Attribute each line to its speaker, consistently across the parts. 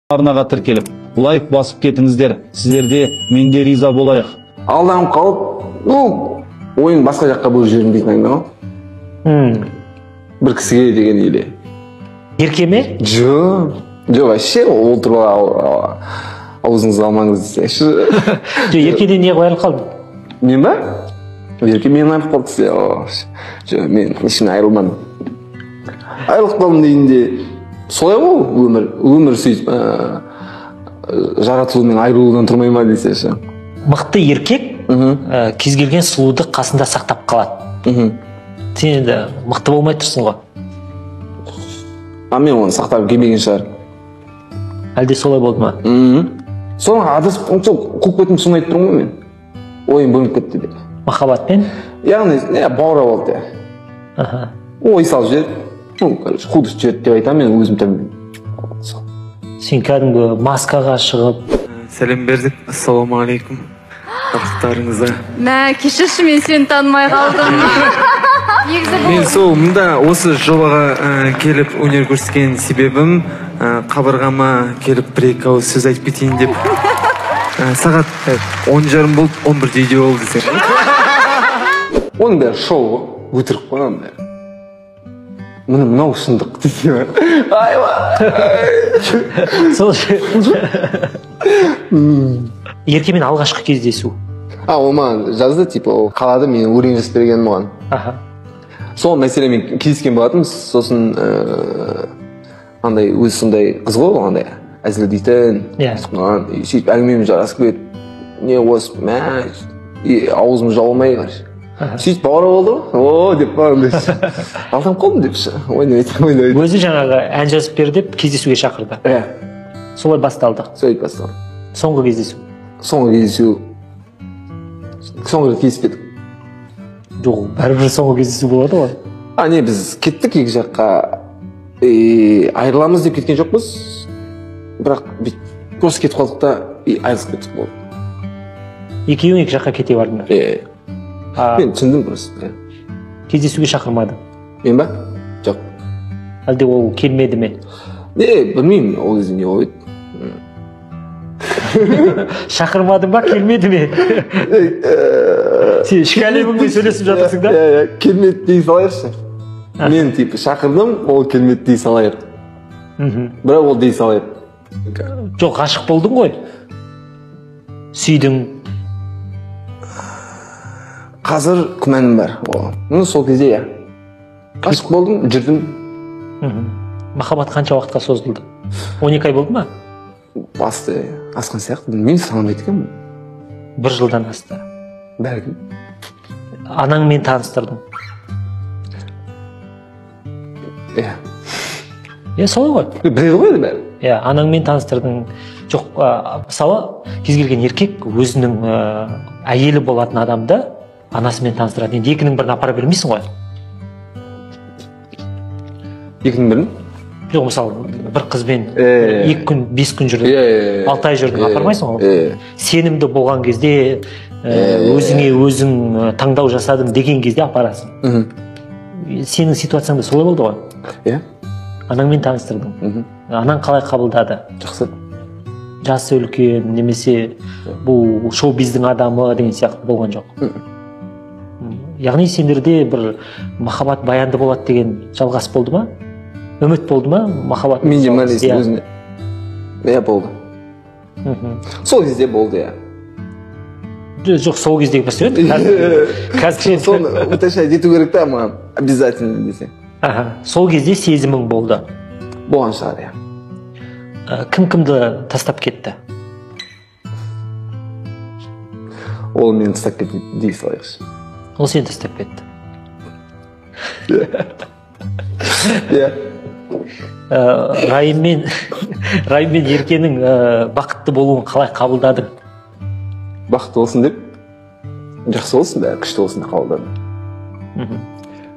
Speaker 1: Арнаға тіркеліп, лайк басып кетіңіздер. Сіздерде мен де риза болайық.
Speaker 2: Алданып қалып, ну, ойын басқа жаққа бөліп жібердім дейтін әңгіме ғой. Бір кісіге деген или.
Speaker 3: Ерке ме?
Speaker 2: Жоқ, жоқ, вообще ол туралы аузыңызға алмаңыз десеңші.
Speaker 3: Жоқ, Еркеден неғып айырылып қалдың?
Speaker 2: Мен ба? Ерке менен айырылып қалды десе, жоқ, мен ешкімнен айырылмадым. Айырылып қалдым дегенде, солай ғой өмір, өмір сөйтіп жаратылу мен айырылудан тұрмай ма десеші.
Speaker 3: Мықты еркек кез келген сұлуды қасында сақтап қалады. Сен енді мықты болмай тұрсың ғой.
Speaker 2: А мен оны сақтап келмеген шығар.
Speaker 3: Әлде солай болды ма?
Speaker 2: Соны адасып, сол қуып кеттім, соны айтып тұрмын ғой мен. Ойым бөлініп кетті деп.
Speaker 3: Махаббатпен?
Speaker 2: Яғни, не, баурап алды. Ой салып жіберді. Ну, короче, қудыртып жіберді деп айтамын мен өзім тіліммен. Сол.
Speaker 3: Сен кәдімгі маскаға шығып.
Speaker 4: Сәлем бердік. Ассалаумағалейкум. Барлықтарыңызға.
Speaker 5: Мә, кешірші, мен сені танымай қалдым. Негізі бұл
Speaker 4: Мен сол мында осы жобаға келіп өнер көрсеткен себебім, қабырғама келіп бір екі ауыз сөз айтып кетейін деп. Сағат 10:30 болды, 11-де үйде болды десең.
Speaker 2: Оның бәрі шоу ғой, өтірік қой оның бәрі. Міне мынау шындық десең. Айва!
Speaker 3: Сол Еркемен алғашқы кездесу.
Speaker 2: А, ол маған жазды, типа, ол қалады, мен өлең жазып бергенім оған. Сол мәселемен кездескен болатынбыз, сосын андай өзі сондай қыз ғой, андай әзілдейтін, маған сөйтіп әңгімеміз жарасып кетіп, не осы, мә, и аузым жабылмай, короче. Сөйтіп бауыр болды ғой, о, деп маған деп. Алданып қалдым деп ше, ойнап айтамын, ойнап айтамын.
Speaker 3: Өзі жаңағы ән жазып бер деп кездесуге шақырды.
Speaker 2: Иә.
Speaker 3: Солай басталды.
Speaker 2: Солай басталды.
Speaker 3: Соңғы кездесу.
Speaker 2: Соңғы кездесу. Соңғы рет кездеспедік.
Speaker 3: Жоқ, бәрібір соңғы кездесу болады ғой.
Speaker 2: А, не, біз кеттік екі жаққа. Айырыламыз деп кеткен жоқпыз. Бірақ бүйтіп просто кетіп қалдық та, и айырылысып кеттік болды.
Speaker 3: Екеуің екі жаққа кете бардыңдар?
Speaker 2: Е. Мен түсіндім просто, иә.
Speaker 3: Кездесуге шақырмады?
Speaker 2: Мен ба? Жоқ.
Speaker 3: Әлде ол келмеді ме?
Speaker 2: Не, білмеймін, ол кезде не болып еді.
Speaker 3: Шақырмадың ба, келмеді ме? Сен ішкі әлеміңмен сөйлесіп жатырсың да?
Speaker 2: Иә, иә, келмеді дей салайықшы. Мен типа шақырдым, ол келмеді дей салайық. Бірақ ол дей салайық.
Speaker 3: Жоқ, ғашық болдың ғой. Сүйдің.
Speaker 2: Қазір күмәнім бар оған. Ну, сол кезде иә. Ғашық болдым, жүрдім.
Speaker 3: Махаббат қанша уақытқа созылды? 12 ай болды ма?
Speaker 2: Басты асқан сияқты. Білмеймін, санамайды екенмін.
Speaker 3: 1 жылдан асты.
Speaker 2: Бәлкім.
Speaker 3: Анаңмен таныстырдың.
Speaker 2: Иә.
Speaker 3: Иә, солай ғой.
Speaker 2: Біледі ғой енді бәрі.
Speaker 3: Иә, анаңмен таныстырдың. Жоқ, мысалы, кез келген еркек өзінің әйелі болатын адамды анасымен таныстырады. Енді екінің бірін апара бермейсің ғой.
Speaker 2: Екінің бірін?
Speaker 3: Жоқ, мысалы, бір қызбен 2 күн, 5 күн жүрдің, 6 ай жүрдің, апармайсың ғой. Сенімді болған кезде, өзіңе өзің таңдау жасадым деген кезде апарасың. Сенің ситуацияңда солай болды ғой?
Speaker 2: Иә.
Speaker 3: Анаңмен таныстырдың. Анаң қалай қабылдады?
Speaker 2: Жақсы.
Speaker 3: Жасы үлкен, немесе бұл шоу-бизнестің адамы деген сияқты болған жоқ. Яғни сендерде бір махаббат баянды болады деген жалғас болды ма? Үміт болды ма? Махаббат
Speaker 2: Менде
Speaker 3: жалғас,
Speaker 2: мәлес
Speaker 3: иә.
Speaker 2: өзіне. Иә, болды. Сол кезде болды, иә.
Speaker 3: Жоқ, сол кездегі мәселе еді. Қазір енді
Speaker 2: Соны уточнять ету керек та маған, обязательно десе.
Speaker 3: Аха, сол кезде сезімің болды.
Speaker 2: Болған шығар, иә.
Speaker 3: Кім кімді тастап кетті?
Speaker 2: Ол мені тастап кетті дей салайықшы.
Speaker 3: Ол сені тастап кетті.
Speaker 2: Иә.
Speaker 3: Райым мен Еркенің бақытты болуын қалай қабылдадың?
Speaker 2: Бақытты болсын деп, жақсы болсын, бәрі күшті болсын деп қабылдадым.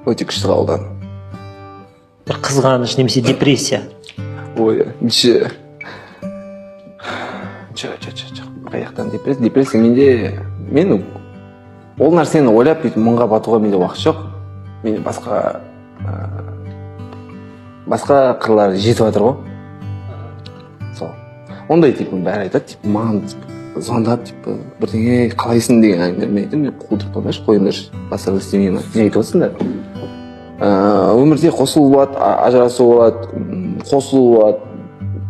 Speaker 2: Өте күшті қабылдадым.
Speaker 3: Бір қызғаныш немесе депрессия?
Speaker 2: Ой, жо. Жо, жо, жо, жо. Қаяқтан депрессия? Депрессия менде, мен ол нәрсені ойлап бүйтіп мұңға батуға менде уақыт жоқ. Мен басқа қырлар жетіп жатыр ғой. Сол. Ондай типа бәрі айтады, типа маған звондап, типа бірдеңе қалайсың деген әңгімелер. Мен айтамын, мен қудырып қоймашы, қойыңдаршы, басқа істемеймін. Не айтып отырсыңдар? Өмірде қосылу болады, ажырасу болады, қосылу болады.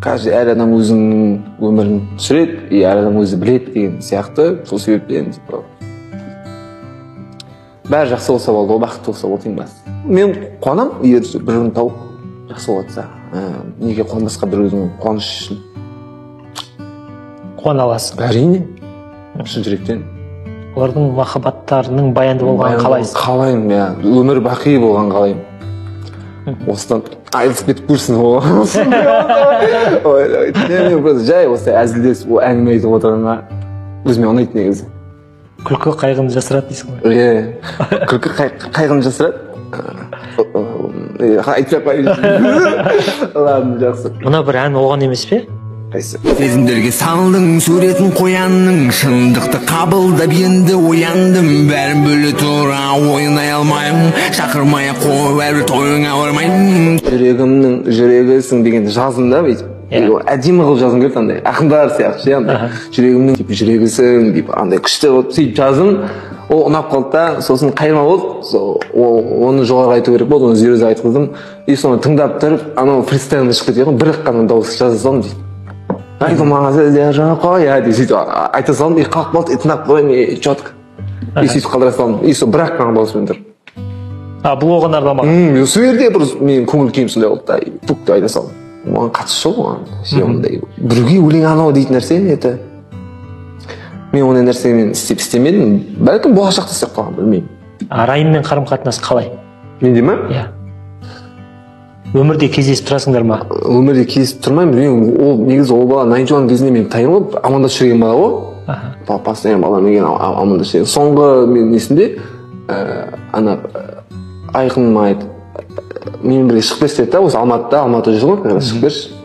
Speaker 2: Каждый, әр адам өзінің өмірін сүреді, и әр адам өзі біледі деген сияқты. Сол себептен типа бәрі жақсы болса болды, ол бақытты болса болды ең бастысы. Мен қуанамын, егер бір бірін тауып жақсы болып жатса. Неге қуанбасқа, бір өзінің қуаныш үшін.
Speaker 3: Қуана аласың.
Speaker 2: Әрине, шын жүректен.
Speaker 3: Олардың махаббаттарының баянды болғанын қалайсың?
Speaker 2: Қалаймын, иә. Өмір бақи болғанын қалаймын. Осыдан айырылысып кетіп көрсін. Ой, мен просто жай осылай әзілдесіп әңгіме айтып отырғанға өзіме ұнайды негізі.
Speaker 3: Күлкі қайғыны жасырады дейсің ғой?
Speaker 2: Иә, күлкі қайғыны жасырады. Айтпай ақ қояйын. Ладно, жақсы.
Speaker 3: Мына бір ән оған емес пе?
Speaker 2: Қайсы?
Speaker 6: Сезімдерге салдың суретін қоянның, шындықты қабылдап енді ояндым. Бәрін бөле тұра ойнай алмаймын, шақырмай ақ қой, бәрібір тойыңа бармаймын.
Speaker 2: Жүрегімнің жүрегісің деген жаздым да, бүйтіп. Әдемі қылып жазғым келді, андай ақындар сияқты ше, андай жүрегімнің типа жүрегісің деп андай күшті қылып сөйтіп жаздым. Ол ұнап қалды да, сосын қайырма болды, оны жоғары айту керек болды, оны зерөзе айтқыздым. И соны тыңдап тұрып, анау фристайлмен шығып кеткен ғой, бір ақ қана дауыс жаза салдым дейді. Айтылмаған сөздер жоқ қой, иә деп сөйтіп айта салдым, и қалып қалды, и тыңдап қоямын, и четко. И сөйтіп қалдыра салдым, и сол бір ақ қана дауыспен тұр.
Speaker 3: А, бұл оған арналмаған?
Speaker 2: Сол жерде бір менің көңіл күйім сондай болды да, пук деп айта салдым. Оған қатысы жоқ, оған. Ше, ондай біреуге өлең арнау дейтін нәрсе, это мен ондай нәрсемен істемедім, бәлкім болашақта істеп қалғанмын, білмеймін.
Speaker 3: А Райыммен қарым-қатынас қалай?
Speaker 2: Менде ма?
Speaker 3: Иә. Өмірде кездесіп тұрасыңдар ма?
Speaker 2: Өмірде кездесіп тұрмаймын, білмеймін. Ол негізі ол бала 91 кезінде мен танимын ғой, амандасып жүрген бала ғой. Постоянно баламен амандасып жүрген. Соңғы мен есімде, ана Айқын айтты, менімен бірге шығып берші деді да, осы Алматыда, Алматыда жүр ғой, шығып берші.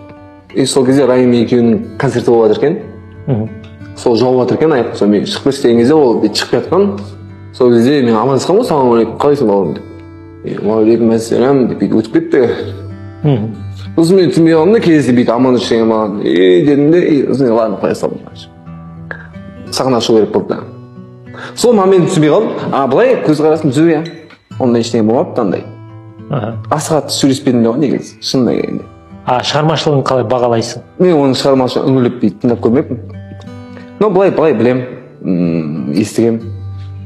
Speaker 2: И сол кезде Райым екеуінің концерті болып жатыр екен. Сол жауып жатыр екен Айқын, сол мен шығып берші деген кезде ол бүйтіп шығып жатқан. Сол кезде мен амандасқанмын ғой, салам алейкум, қалайсың бауырым деп. Уағалейкум ассалам деп бүйтіп өтіп кетті. Сосын мен түсінбей қалдым да, кездесіп бүйтіп амандасып жүрген маған, е дедім де, и сосын ладно қоя салдым. Сахнаға шығу керек болды да. Сол момент түсінбей қалдым. А былай көзқарасым түзу, иә. Ондай ештеңе болмапты андай. Аса қатты сөйлеспедім де ғой негізі, шынына келгенде.
Speaker 3: А шығармашылығын қалай бағалайсың?
Speaker 2: Мен оның шығармашылығын үңіліп бүйтіп тыңдап көрмеппін. Но былай білем, естігем.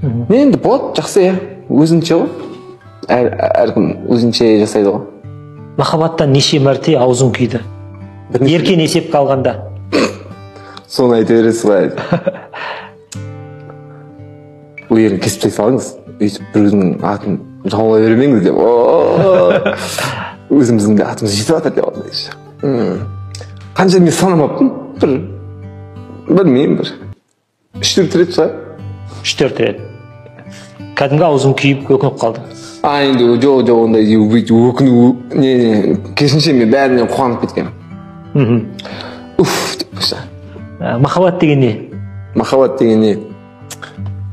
Speaker 2: Мен енді болады, жақсы, иә. Өзінше ғой. Әркім өзінше жасайды ғой.
Speaker 3: Махаббаттан неше мәрте аузың күйді? Еркін есепке алғанда.
Speaker 2: Соны айта бересіз ғой. Ол ерін кесіп тастай салыңыз, өйтіп біреудің атын жаулай бермеңіз деп. Өзіміздің де атымыз жетіп жатыр деп алдым. Қанша мен санамаппын, бір білмеймін, бір 3-4 рет шығар.
Speaker 3: 3-4 рет. Кәдімгі аузың күйіп өкініп қалдың.
Speaker 2: А енді жоқ, ондай өкіну, не, керісінше мен бәрінен қуанып кеткенмін. Уф деп қойса.
Speaker 3: Махаббат деген не?
Speaker 2: Махаббат деген не?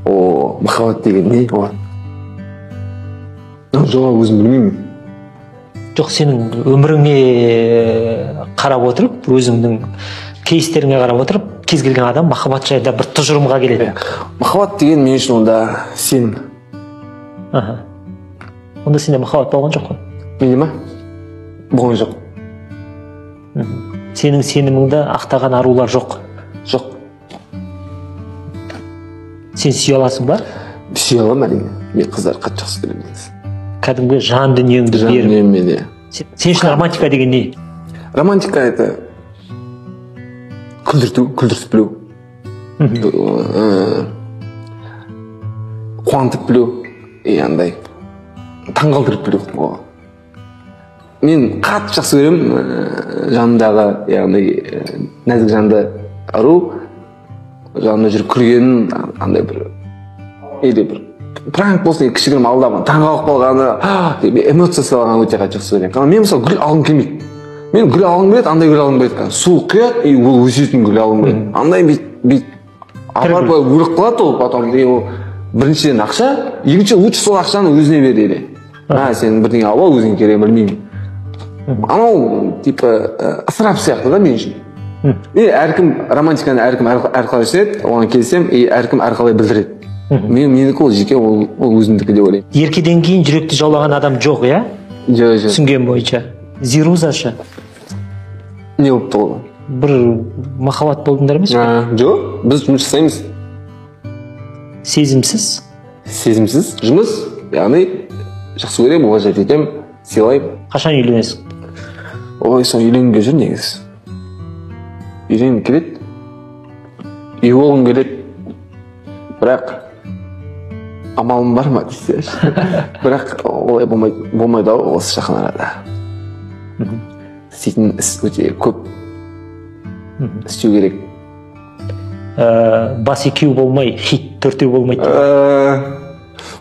Speaker 2: О, махаббат деген не? Жоқ, өзім білмеймін.
Speaker 3: Жоқ, сенің өміріңе қарап отырып, өзіңнің кейстеріңе қарап отырып, кез келген адам махаббат жайында бір тұжырымға келеді.
Speaker 2: Махаббат деген мен үшін онда сенім.
Speaker 3: Онда сенде махаббат болған жоқ қой?
Speaker 2: Менде ма? Болған жоқ.
Speaker 3: Сенің сеніміңді ақтаған арулар жоқ?
Speaker 2: Жоқ.
Speaker 3: Сен сүйе аласың ба?
Speaker 2: Сүйе аламын, әрине. Мен қыздарды қатты жақсы көремін негізі.
Speaker 3: Кәдімгі жан дүниеңді беріп.
Speaker 2: Жан дүниеммен, иә.
Speaker 3: Сен үшін романтика деген не?
Speaker 2: Романтика это күлдірту, күлдіртіп білу. Қуантып білу, и андай таңғалдырып білу. Мен қатты жақсы көремін жанымдағы, яғни нәзік жанды ару, жанымда жүріп күлгенін, андай бір или бір пранк болсын, кішігірім алдап, таңғалып қалғаны, деп эмоция салғанын өте қатты жақсы көремін. Мен мысалы гүл алғым келмейді. Мен гүл алғым келеді, андай гүл алғым келеді. Су құяды, и ол өсетін гүл алғым келеді. Андай бүйтіп апарып өліп қалады ол потом. И ол біріншіден ақша, екінші лучше сол ақшаны өзіне бер или. Сен бірдеңе алып ал, өзіңе керек, білмеймін. Анау типа ысырап сияқты да мен үшін. Әркім романтиканы әркім әрқалай түсінеді, оған келісемін, и әркім әрқалай білдіреді. Менікі ол жеке, ол өзімдікі деп ойлаймын.
Speaker 3: Еркеден кейін жүректі жаулаған адам жоқ, иә?
Speaker 2: Жоқ, жоқ.
Speaker 3: Түсінген бойынша. Зируза ше?
Speaker 2: Не болыпты ол?
Speaker 3: Бір махаббат болдыңдар емес пе?
Speaker 2: Жоқ, біз жұмыс жасаймыз.
Speaker 3: Сезімсіз?
Speaker 2: Сезімсіз жұмыс, яғни жақсы көремін, уважать етемін, сыйлаймын.
Speaker 3: Қашан үйленесің?
Speaker 2: Ой, сол үйленгім жүр негізі. Үйленгім келеді, үй болғым келеді, бірақ амалым бар ма десе. Бірақ олай болмайды ау осы жақын арада. Істейтін іс өте көп, істеу керек.
Speaker 3: Бас екеу болмай, хит төртеу болмайды.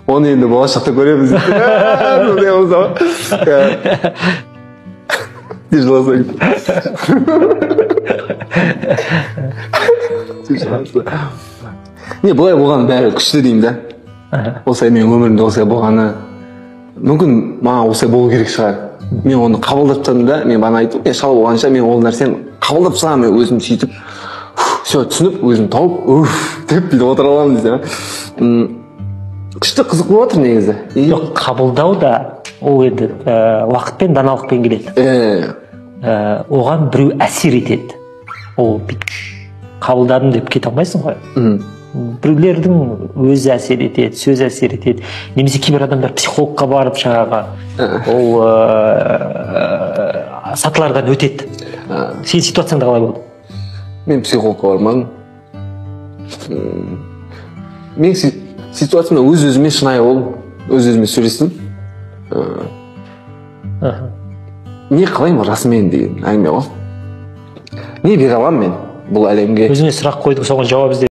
Speaker 2: Оны енді болашақта көреміз. Сондай болса ғой. Не, бұлай болған бәрі күшті деймін да. Осылай менің өмірімде осылай болғаны, мүмкін маған осылай болу керек шығар. Мен оны қабылдап тастадым да, мен бағана айттым, мен шал болғанша мен ол нәрсені қабылдап тастағанмын, мен өзім сөйтіп, все түсініп, өзім тауып, уф деп бүйтіп отыра аламын десем. Күшті, қызық болып жатыр негізі.
Speaker 3: Жоқ, қабылдау да ол енді уақытпен, даналықпен келеді. Оған біреу әсер етеді. Ол қабылдадым деп кете алмайсың ғой. Біреулердің өзі әсер етеді, сөз әсер етеді. Немесе кейбір адамдар психологқа барып жаңағы ол сатылардан өтеді. Сенің ситуацияңда қалай болды?
Speaker 2: Мен психологқа бармадым. Мен ситуациямда өз-өзіме шынайы болдым, өз-өзіме сөйлестім. Не қалаймын расымен деген әңгіме ғой. Не бере аламын мен бұл әлемге?
Speaker 3: Өзіңе сұрақ қойдың, соған жауап іздедің.